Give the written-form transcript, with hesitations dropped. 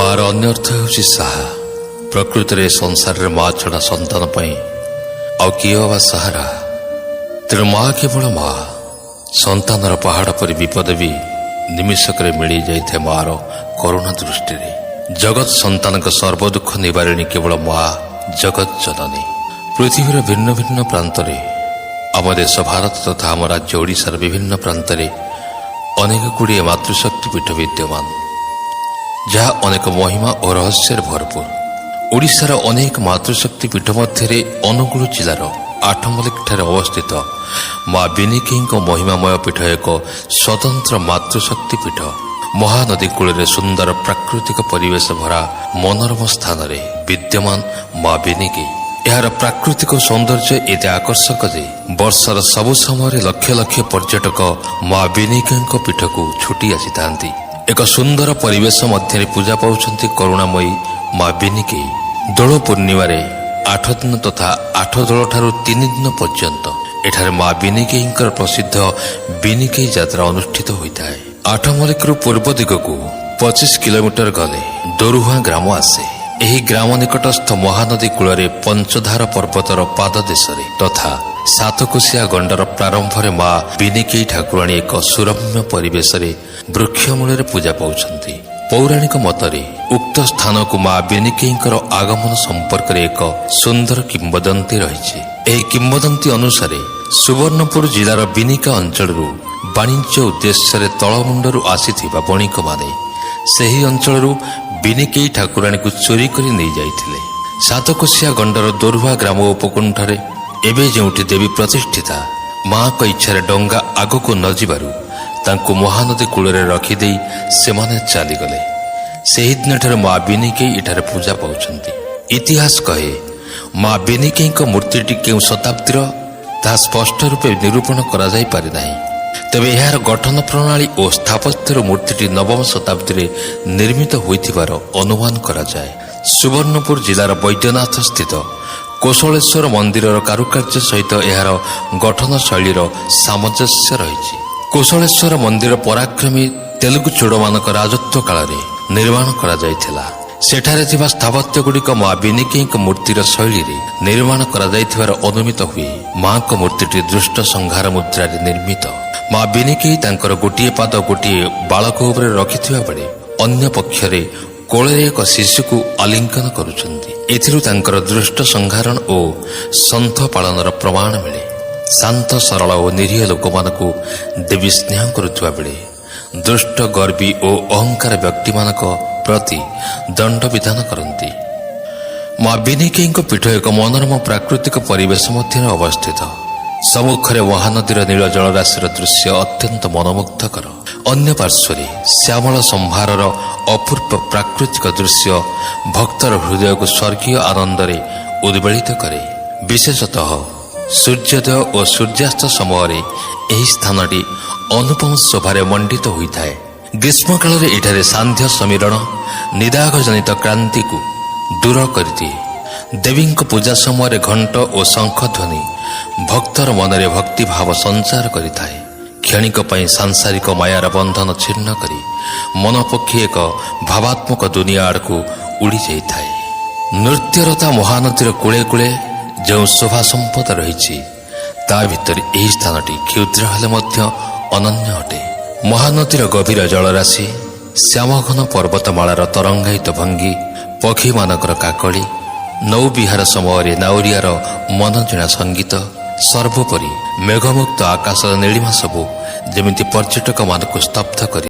ମାର ଅନ୍ୟ ଅର୍ଥ ହେଉଛି ସାହା। ପ୍ରକୃତରେ ସଂସାରରେ ମା ଛଡ଼ା ସନ୍ତାନ ପାଇଁ ଆଉ କିଏ ଅବା ସାହାରା? ତେଣୁ ମା କେବଳ ମା। ସନ୍ତାନର ପାହାଡ଼ ପରି ବିପଦ ବି ନିମିଷକରେ ମିଳେଇ ଯାଇଥାଏ ମାର କରୁଣା ଦୃଷ୍ଟିରେ। ଜଗତ ସନ୍ତାନଙ୍କ ସର୍ବଦୁଃଖ ନିବାରିଣୀ କେବଳ ମା ଜଗତ ଜନନୀ। ପୃଥିବୀର ଭିନ୍ନ ଭିନ୍ନ ପ୍ରାନ୍ତରେ, ଆମ ଦେଶ ଭାରତ ତଥା ଆମ ରାଜ୍ୟ ଓଡ଼ିଶାର ବିଭିନ୍ନ ପ୍ରାନ୍ତରେ ଅନେକ ଗୁଡ଼ିଏ ମାତୃଶକ୍ତି ପୀଠ ବିଦ୍ୟମାନ, ଯାହା ଅନେକ ମହିମା ଓ ରହସ୍ୟରେ ଭରପୁର। ଓଡ଼ିଶାର ଅନେକ ମାତୃଶକ୍ତି ପୀଠ ମଧ୍ୟରେ ଅନୁଗୁଳ ଜିଲ୍ଲାର ଆଠମଲ୍ଲିକଠାରେ ଅବସ୍ଥିତ ମା ବିନିକେଇଙ୍କ ମହିମାମୟ ପୀଠ ଏକ ସ୍ୱତନ୍ତ୍ର ମାତୃଶକ୍ତି ପୀଠ। ମହାନଦୀ କୂଳରେ ସୁନ୍ଦର ପ୍ରାକୃତିକ ପରିବେଶ ଭରା ମନୋରମ ସ୍ଥାନରେ ବିଦ୍ୟମାନ ମା ବିନିକେଇ। ଏହାର ପ୍ରାକୃତିକ ସୌନ୍ଦର୍ଯ୍ୟ ଏତେ ଆକର୍ଷକ ଯେ ବର୍ଷର ସବୁ ସମୟରେ ଲକ୍ଷ ଲକ୍ଷ ପର୍ଯ୍ୟଟକ ମା ବିନିକେଇଙ୍କ ପୀଠକୁ ଛୁଟି ଆସିଥାନ୍ତି। ଏକ ସୁନ୍ଦର ପରିବେଶ ମଧ୍ୟରେ ପୂଜା ପାଉଛନ୍ତି କରୁଣାମୟୀ ମା ବିନିକେଇ। ଦୋଳ ପୂର୍ଣ୍ଣିମାରେ 8 ଦିନ ତଥା 8 ଦୋଳଠାରୁ 3 ଦିନ ପର୍ଯ୍ୟନ୍ତ ଏଠାରେ ମା ବିନିକେଇଙ୍କର ପ୍ରସିଦ୍ଧ ବିନିକେଇ ଯାତ୍ରା ଅନୁଷ୍ଠିତ ହୋଇଥାଏ। ଆଠମଲ୍ଲିକରୁ ପୂର୍ବ ଦିଗକୁ 25 କିଲୋମିଟର ଗଲେ ଦୋରୁହାଁ ଗ୍ରାମ ଆସେ। ଏହି ଗ୍ରାମ ନିକଟସ୍ଥ ମହାନଦୀ କୂଳରେ ପଞ୍ଚଧାର ପର୍ବତର ପାଦଦେଶରେ ତଥା ସାତକୋଶିଆ ଗଣ୍ଡର ପ୍ରାରମ୍ଭରେ ମା ବିନିକେଇ ଠାକୁରାଣୀ ଏକ ସୁରମ୍ୟ ପରିବେଶରେ ବୃକ୍ଷମୂଳରେ ପୂଜା ପାଉଛନ୍ତି। ପୌରାଣିକ ମତରେ ଉକ୍ତ ସ୍ଥାନକୁ ମା ବିନିକେଇଙ୍କର ଆଗମନ ସମ୍ପର୍କରେ ଏକ ସୁନ୍ଦର କିମ୍ବଦନ୍ତୀ ରହିଛି। ଏହି କିମ୍ବଦନ୍ତୀ ଅନୁସାରେ ସୁବର୍ଣ୍ଣପୁର ଜିଲ୍ଲାର ବିନିକା ଅଞ୍ଚଳରୁ ବାଣିଜ୍ୟ ଉଦ୍ଦେଶ୍ୟରେ ତଳମୁଣ୍ଡରୁ ଆସିଥିବା ବଣିକମାନେ ସେହି ଅଞ୍ଚଳରୁ ବିନିକେଇ ଠାକୁରାଣୀକୁ ଚୋରି କରି ନେଇଯାଇଥିଲେ। ସାତକୋଶିଆ ଗଣ୍ଡର ଦୋରୁହା ଗ୍ରାମ ଉପକଣ୍ଠରେ ଏବେ ଯେଉଁଠି ଦେବୀ ପ୍ରତିଷ୍ଠିତା, ମାଙ୍କ ଇଚ୍ଛାରେ ଡଙ୍ଗା ଆଗକୁ ନ ଯିବାରୁ ତାଙ୍କୁ ମହାନଦୀ କୂଳରେ ରଖିଦେଇ ସେମାନେ ଚାଲିଗଲେ। ସେହିଦିନଠାରୁ ମା ବିନିକେଇ ଏଠାରେ ପୂଜା ପାଉଛନ୍ତି। ଇତିହାସ କହେ, ମା ବିନିକେଇଙ୍କ ମୂର୍ତ୍ତିଟି କେଉଁ ଶତାବ୍ଦୀର ତାହା ସ୍ପଷ୍ଟ ରୂପେ ନିରୂପଣ କରାଯାଇପାରେ ନାହିଁ। ତେବେ ଏହାର ଗଠନ ପ୍ରଣାଳୀ ଓ ସ୍ଥାପତ୍ୟର ମୂର୍ତ୍ତିଟି ନବମ ଶତାବ୍ଦୀରେ ନିର୍ମିତ ହୋଇଥିବାର ଅନୁମାନ କରାଯାଏ। ସୁବର୍ଣ୍ଣପୁର ଜିଲ୍ଲାର ବୈଦ୍ୟନାଥ ସ୍ଥିତ କୋଶଳେଶ୍ୱର ମନ୍ଦିରର କାରୁକାର୍ଯ୍ୟ ସହିତ ଏହାର ଗଠନ ଶୈଳୀର ସାମଞ୍ଜସ୍ୟ ରହିଛି। କୋଶଳେଶ୍ୱର ମନ୍ଦିର ପରାକ୍ରମୀ ତେଲୁଗୁ ଚୋଡ଼ମାନଙ୍କ ରାଜତ୍ୱ କାଳରେ ନିର୍ମାଣ କରାଯାଇଥିଲା। ସେଠାରେ ଥିବା ସ୍ଥାପତ୍ୟଗୁଡ଼ିକ ମା ବିନିକେଇଙ୍କ ମୂର୍ତ୍ତିର ଶୈଳୀରେ ନିର୍ମାଣ କରାଯାଇଥିବାର ଅନୁମିତ ହୁଏ। ମାଙ୍କ ମୂର୍ତ୍ତିଟି ଦୁଷ୍ଟ ସଂହାର ମୁଦ୍ରାରେ ନିର୍ମିତ। ମା ବିନିକେଇ ତାଙ୍କର ଗୋଟିଏ ପାଦ ଗୋଟିଏ ବାଳକ ଉପରେ ରଖିଥିବା ବେଳେ ଅନ୍ୟ ପକ୍ଷରେ କୋଳରେ ଏକ ଶିଶୁକୁ ଆଲିଙ୍ଗନ କରୁଛନ୍ତି। ଏଥିରୁ ତାଙ୍କର ଦୁଷ୍ଟ ସଂହାରଣ ଓ ସନ୍ଥ ପାଳନର ପ୍ରମାଣ ମିଳେ। ଶାନ୍ତ, ସରଳ ଓ ନିରୀହ ଲୋକମାନଙ୍କୁ ଦେବୀ ସ୍ନେହ କରୁଥିବା ବେଳେ ଦୁଷ୍ଟ, ଗର୍ବୀ ଓ ଅହଙ୍କାର ବ୍ୟକ୍ତିମାନଙ୍କ ପ୍ରତି ଦଣ୍ଡବିଧାନ କରନ୍ତି। ମା ବିନିକେଇଙ୍କ ପୀଠ ଏକ ମନୋରମ ପ୍ରାକୃତିକ ପରିବେଶ ମଧ୍ୟରେ ଅବସ୍ଥିତ। ସମ୍ମୁଖରେ ମହାନଦୀର ନୀଳ ଜଳରାଶିର ଦୃଶ୍ୟ ଅତ୍ୟନ୍ତ ମନୋମୁଗ୍ଧକର। ଅନ୍ୟ ପାର୍ଶ୍ୱରେ ଶ୍ୟାମଳ ସମ୍ଭାରର ଅପୂର୍ବ ପ୍ରାକୃତିକ ଦୃଶ୍ୟ ଭକ୍ତର ହୃଦୟକୁ ସ୍ୱର୍ଗୀୟ ଆନନ୍ଦରେ ଉଦ୍ବେଳିତ କରେ। ବିଶେଷତଃ ସୂର୍ଯ୍ୟୋଦୟ ଓ ସୂର୍ଯ୍ୟାସ୍ତ ସମୟରେ ଏହି ସ୍ଥାନଟି ଅନୁପମ ଶୋଭାରେ ମଣ୍ଡିତ ହୋଇଥାଏ। ଗ୍ରୀଷ୍ମକାଳରେ ଏଠାରେ ସାନ୍ଧ୍ୟ ସମୀରଣ ନିଦାଘଜନିତ କ୍ଳାନ୍ତିକୁ ଦୂର କରିଦିଏ। ଦେବୀଙ୍କ ପୂଜା ସମୟରେ ଘଣ୍ଟ ଓ ଶଙ୍ଖ ଧ୍ୱନି ଭକ୍ତର ମନରେ ଭକ୍ତିଭାବ ସଞ୍ଚାର କରିଥାଏ। କ୍ଷଣିକ ପାଇଁ ସାଂସାରିକ ମାୟାର ବନ୍ଧନ ଛିନ୍ନ କରି ମନ ପକ୍ଷୀ ଏକ ଭାବାତ୍ମକ ଦୁନିଆ ଆଡ଼କୁ ଉଡ଼ି ଯାଇଥାଏ। ନୃତ୍ୟରତା ମହାନଦୀର କୂଳେ କୂଳେ ଯେଉଁ ଶୋଭା ସମ୍ପଦ ରହିଛି, ତା ଭିତରେ ଏହି ସ୍ଥାନଟି କ୍ଷୁଦ୍ର ହେଲେ ମଧ୍ୟ ଅନନ୍ୟ ଅଟେ। ମହାନଦୀର ଗଭୀର ଜଳରାଶି, ଶ୍ୟାମଘନ ପର୍ବତମାଳାର ତରଙ୍ଗାୟିତ ଭଙ୍ଗୀ, ପକ୍ଷୀମାନଙ୍କର କାକଳି, ନୌବିହାର ସମୟରେ ନାଉରିଆର ମନଜିଣା ସଙ୍ଗୀତ, ସର୍ବୋପରି ମେଘମୁକ୍ତ ଆକାଶର ନୀଳିମା ସବୁ ଯେମିତି ପର୍ଯ୍ୟଟକମାନଙ୍କୁ ସ୍ତବ୍ଧ କରି